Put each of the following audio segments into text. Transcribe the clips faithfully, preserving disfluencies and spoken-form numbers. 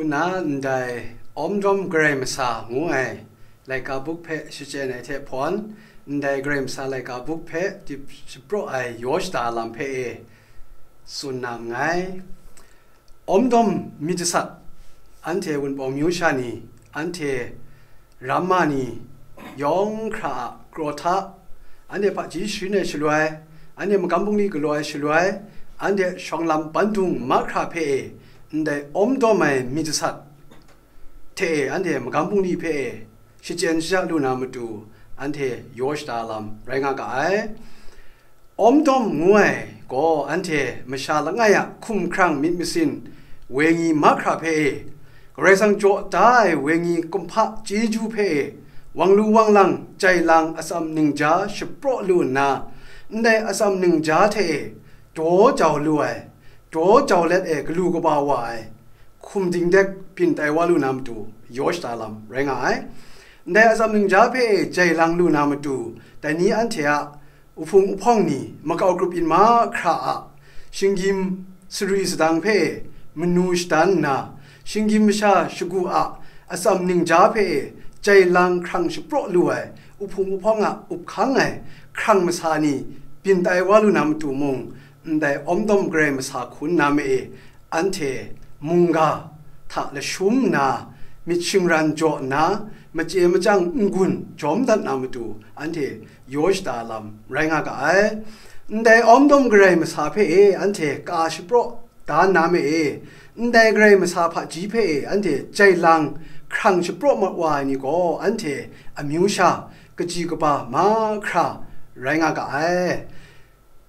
Nna ndai Awmdawm Karai Masa ngu ai laika buk hpe shachyen ai hte hpawn, ndai Karai Masa laika buk hpe dip shapraw ai yaw shada lam hpe e tsun na nngai. Awmdawm myit jasat, anhte Wunpawng myu sha ni, anhte ramma ni, yawng hkra a kraw hta, anhte hpaji sharin ai shaloi, anhte magam bungli galaw ai shaloi, anhte shawng lam bandung mahkra hpe e ndai awmdawm ai myit jasat hte e anhte magam bungli hpe e shachyen shaja lu na matu, anhte yaw shada lam rai nga ga ai. Awmdawm ngu ai gaw anhte masha langai a hkumhkrang myit masin wenyi mahkra hpe e, Karai Kasang jaw da ai wenyi kumhpa chyeju hpe e, wang lu wang lang jai lang atsam ningja shapraw lu nna, ndai atsam ningja hte e daw jau lu ai, daw jau let e galu kaba wa ai, hkum dingdek byin tai wa lu na matu, yaw shada lam rai nga ai. Ndai atsam ningja hpe e jai lang lu na matu, dai ni anhte a uhpung uhpawng ni, makau grup yin mahkra a shinggyim sari sadang hpe e manu shadan nna, shinggyim masha shagu a atsam ningja hpe e jai lang hkrang shapraw lu ai, uhpung uhpawng a up hkang ai hkrang masa ni byin tai wa lu na matu mung, ndai awmdawm Karai Masa hkun na ma e, anhte mungga hta lashum nna, myit shingran jaw nna, machye machyang n-gun jawm dat na matu, anhte yaw shada lam rai nga ga ai. Ndai awmdawm Karai Masa hpe e anhte ka shapraw da nna ma e, ndai Karai Masa hpaji hpe e anhte jai lang hkrang shapraw mat wa ai ni gaw, anhte amyu sha kaji kaba mahkra rai nga ga ai.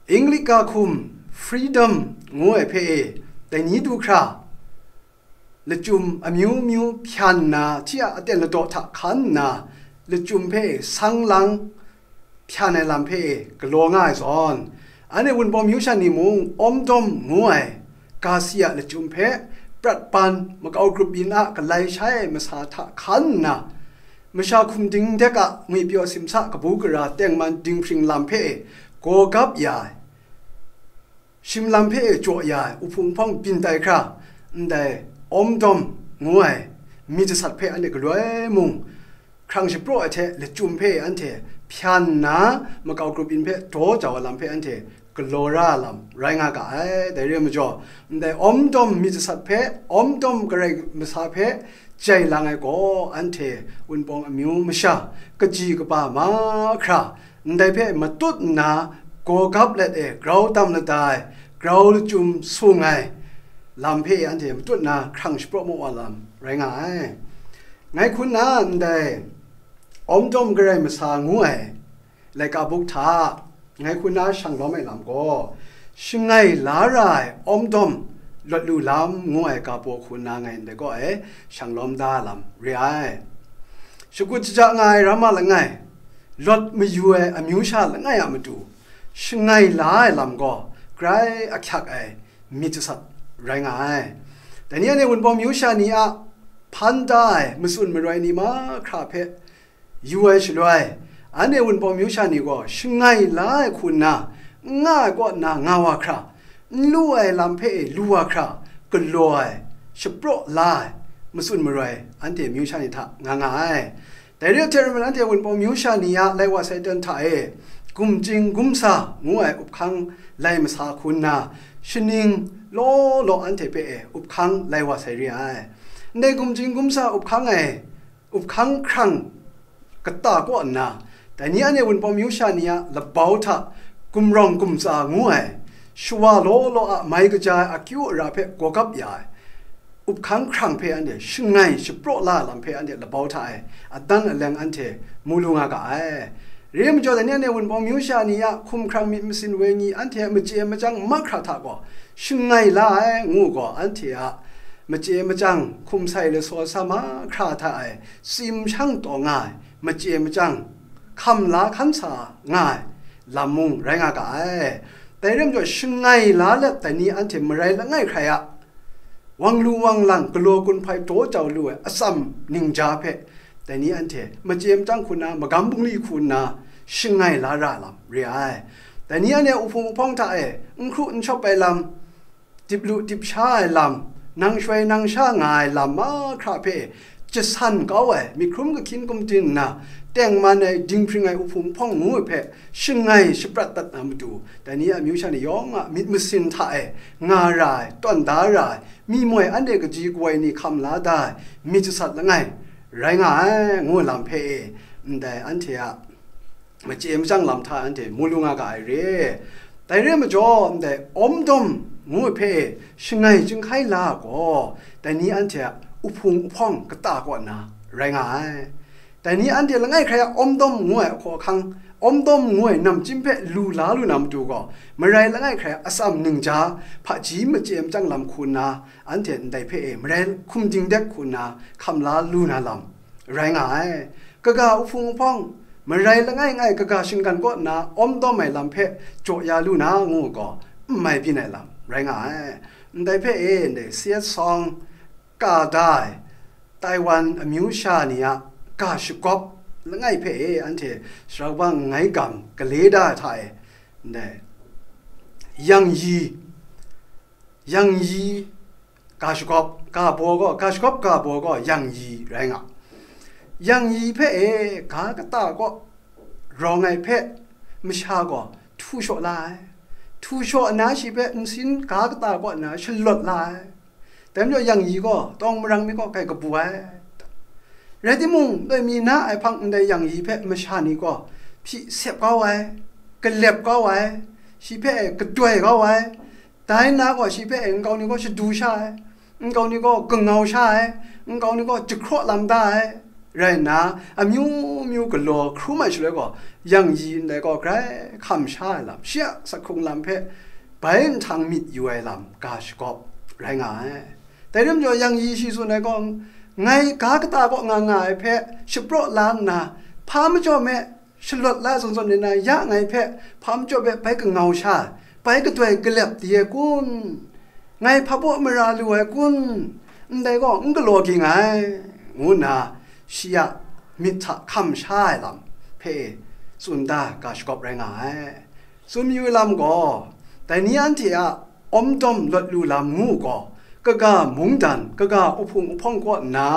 English ga hkum freedom ngu ai hpe e, dai ni du hkra, lachyum amyu myu hpyan nna, hti a aten ladaw hta hkan nna, lachyum hpe e sang lang hpyan ai lam hpe e galaw nga ai zawn, anhte Wunpawng myu sha ni mung awmdawm ngu ai ga si a lachyum hpe prat ban makau grup yin a galai shai ai masa hta hkan nna, masha hkum dingdek a ngwipyaw simsa kabu gara tengman dinghpring lam hpe e gaw gap ya ai, shim lam hpe e jaw ya ai, uhpung hpawng byin tai hkra, ndai awmdawm ngu ai myit jasat hpe anhte galoi mung hkrang shapraw ai hte lachyum hpe anhte hpyan nna, makau grup yin hpe daw jau ai lam hpe anhte galaw ra ai lam rai nga ga ai. Dai re ai majaw, ndai awmdawm myit jasat hpe, awmdawm Karai Masa hpe jai lang ai gaw, anhte Wunpawng amyu masha kaji kaba mahkra, ndai hpe matut nna gaw gap let e grau tam lada ai, grau lachyum sung ai lam hpe anhte matut nna hkrang shapraw mu wa lam rai nga ai. Ngai hkun na ndai Awmdawm Karai Masa ngu ai laika buk hta ngai hkun na shang lawm ai lam gaw, shangai la ra ai awmdawm lawt lu lam ngu ai ga baw hkun na ngai ndai kaw e shang lawm da lam re ai. Shakut shaja nga ai ramma langai, lawt mayu ai amyu sha langai a matu, shangai la ai lam gaw grai ahkyak ai myit jasat rai nga ai. Dai ni anhte Wunpawng myu sha ni a hpan da ai matsun maroi ni mahkra hpe yu ai shaloi, anhte Wunpawng myu sha ni gaw shangai la ai hku nna, n nga ai kaw nna nga wa hkra, n lu ai lam hpe e lu wa hkra, galaw ai, shapraw la ai, matsun maroi anhte myu sha ni hta nga nga ai. Dai re ai hte maren, anhte Wunpawng myu sha ni a lai wa sai ten hta e, gumchying gumsa ngu ai up hkang lai masa hku nna, shaning law law anhte hpe e up hkang lai wa sai re ai. Ndai gumchying gumsa up hkang ai, up hkang hkrang kata kaw nna, dai ni anhte Wunpawng myu sha ni a labau hta gumrawng gumtsa ngu ai, shawa law law a mai kaja ai akyu ara hpe gaw gap ya ai, up hkang hkrang hpe anhte shangai shapraw la ai lam hpe anhte labau hta e adan aleng anhte mu lu nga ga ai. Re ai majaw, dai ni anhte Wunpawng myu sha ni a hkum hkrang myit masin wenyi anhte a machye machyang mahkra hta gaw shangai la ai ngu gaw, anhte a machye machyang hkum sai lasaw sa mahkra hta e tsim shang taw nga ai, machye machyang hkam la hkan sa nga ai lam mung rai nga ga ai. Dai re ai majaw, shangai la let dai ni anhte marai langai hkrai a, wang lu wang lang galaw gun hpai daw jau lu ai atsam ningja hpe dai ni anhte machye machyang hku nna, magam bungli hku nna shangai la ra lam re ai. Dai ni anhte uhpung uhpawng hta e n hkru n shawp ai lam, dip lu dip sha ai lam, nang shoi nang sha nga ai lam mahkra hpe jasan kau ai, myit hkrum kahkyin kumtin nna tengman ai, dinghpring ai uhpung uhpawng ngu ai hpe shangai shaprat dat na matu, dai ni a amyu sha ni yawng a myit masin hta e nga ra ai, tawn da ra ai, mi moi anhte kaji kawai ni hkam la da ai myit jasat langai rai nga ai, ngu lam hpe e, ndai anhte a machye machyang lam hta anhte mu lu nga ga ai re. Dai re ai majaw, ndai awm dawm ngu ai hpe e shangai chyinghkai la gaw, dai ni anhte a uhpung uhpawng kata kaw na rai nga ai. Dai ni anhte langai hkrai a awm dawm ngu ai ahkaw ahkang, awm dawm ngu ai namchyim hpe lu la lu na matu gaw, marai langai hkrai a atsam ningja hpaji machye machyang lam hku nna, anhte ndai hpe e marai hkum dingdek hku nna hkam la lu na lam rai nga ai. Kaga uhpung uhpawng, marai langai ngai kaga shinggan kaw nna awm dawm ai lam hpe jaw ya lu na ngu gaw, n mai byin ai lam rai nga ai. Ndai hpe e ndai C S Song ka da ai Taiwan amyu sha ni a ga shagawp langai hpe e anhte Sharabang ngai gam gale da ai hta e, ndai yang yi, yang yi ga shagawp ga baw gaw, ga shagawp ga baw gaw yang yi rai nga. Yang yi hpe e ga kata kaw rawng ai hpe masha gaw htu shaw la ai. Htu shaw nna shi hpe nsin ga kata kaw nna shalawt la ai. Dai majaw yang yi gaw tawng marang mi kaw kai kabu ai. Rai timung, loi mi na ai hpang ndai yang yi hpe masha ni gaw hpyi sep kau ai, kalep kau ai, shi hpe katoi kau ai. Dai nna gaw shi hpe nkau ni gaw shadu sha ai, nkau ni gaw kangau sha ai, nkau ni gaw jahkraw lam da ai. Rai nna, amyu myu galaw hkrum ai shaloi gaw, yang yi ndai gaw grai hkam sha ai lam, shi a sak hkrung lam hpe bai nhtang myit yu ai lam ga shagawp rai nga ai. Dai rim jaw, yang yi shi tsun ai gaw, ngai ga kata kaw nga nga ai hpe shapraw la nna, hpa majaw me shalawt la zawn zawn ni na ya ngai hpe hpa majaw hpe bai kangau sha ai, bai katoi kalep di ai kun? Ngai hpa baw mara lu ai kun? Ndai gaw n galaw ging ai, ngu nna shi a myit hta hkam sha ai lam hpe tsun da ga shagawp rai nga ai. Tsun mayu ai lam gaw, dai ni anhte a awm dawm lawt lu lam ngu gaw, kaga mungdan, kaga uhpung uhpawng kaw nna,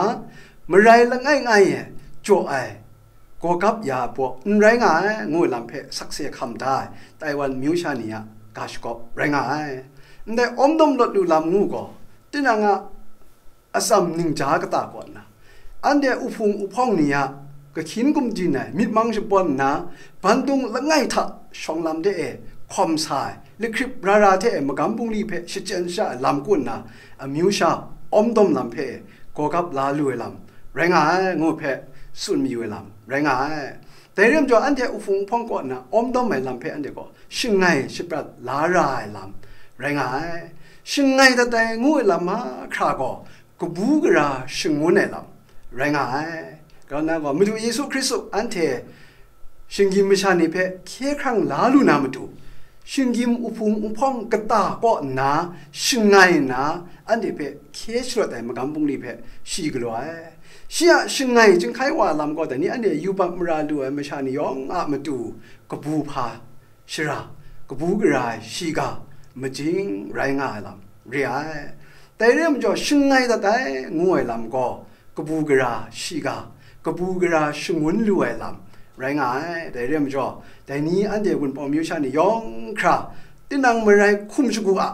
marai langai ngai e jaw ai, gawgap ya ai baw n rai nga ai, ngu ai lam hpe sakse hkam da ai Taiwan myu sha ni a ga shagawp rai nga ai. Ndai awm dawm lawt lu lam ngu gaw, tinang a atsam ningja kata kaw nna, anhte uhpung uhpawng ni a kahkyin gumdin ai myit mang shabawn nna, bandung langai hta shawng lam de e hkawm sa ai, lahkrip rara hte e magam bungli hpe shachyen sha ai lam kun nna, amyu sha awm dawm lam hpe gawgap la lu ai lam rai nga ai, ngu hpe tsun mayu ai lam rai nga ai. Dai rim jaw, anhte uhpung uhpawng kaw nna awm dawm ai lam hpe anhte gaw shangai shaprat la ra ai lam rai nga ai. Shangai dat ai ngu ai lam mahkra gaw kabu gara shangun ai lam rai nga ai. Grau nna gaw, Madu Yesu Hkristu anhte shinggyim masha ni hpe hkye hkrang la lu na matu, shinggyim uhpung uhpawng kata kaw nna shangai nna, anhte hpe hkye sharawt ai magam bungli hpe shi galaw ai. Shi a shangai chyinghkai wa lam gaw, dai ni anhte yubak mara lu ai masha ni yawng a matu kabu hpa shara, kabu gara ai shiga majing rai nga ai lam re ai. Dai re ai majaw, shangai dat ai ngu ai lam gaw, kabu gara shiga, kabu gara shangun lu ai lam rai nga ai. Dai re ai majaw, dai ni anhte Wunpawng myu sha ni yawng hkra, tinang marai hkum shagu a,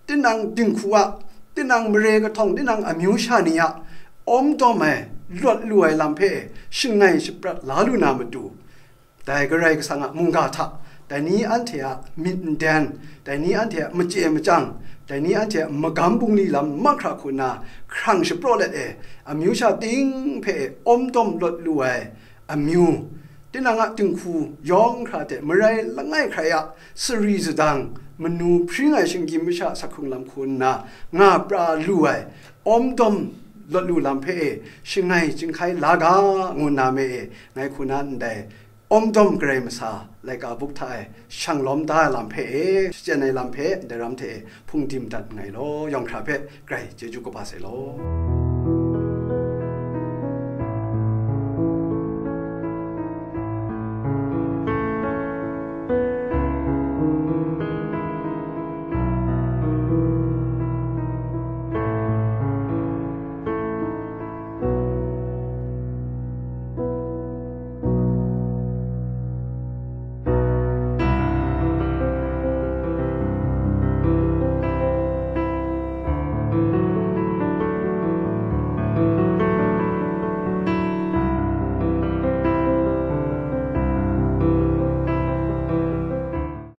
tinang dinghku a, tinang mare kahtawng, tinang amyu sha ni a awm dawm ai, lawt lu ai lam hpe shangai shaprat la lu na matu, dai Karai Kasang a mungga hta, dai ni anhte a myit nden, dai ni anhte a machye machyang, dai ni anhte a magam bungli lam mahkra hku nna hkrang shapraw let e, amyu sha ting hpe e awm dawm lawt lu ai amyu, tinang a dinghku yawng hkra hte marai langai hkrai a sari sadang, manu hpring ai shinggyim masha sak hkrung lam hku nna nga pra lu ai awm dawm lawt lu lam hpe e shangai chyinghkai la ga, ngu nna me e, ngai hku na ndai awm dawm Karai masa laika buk hta e shang lawm da ai lam hpe e, shachyen ai lam hpe ndai ram hte e hpung dim dat nngai law, yawng hkra hpe Karai chyeju kaba sai law.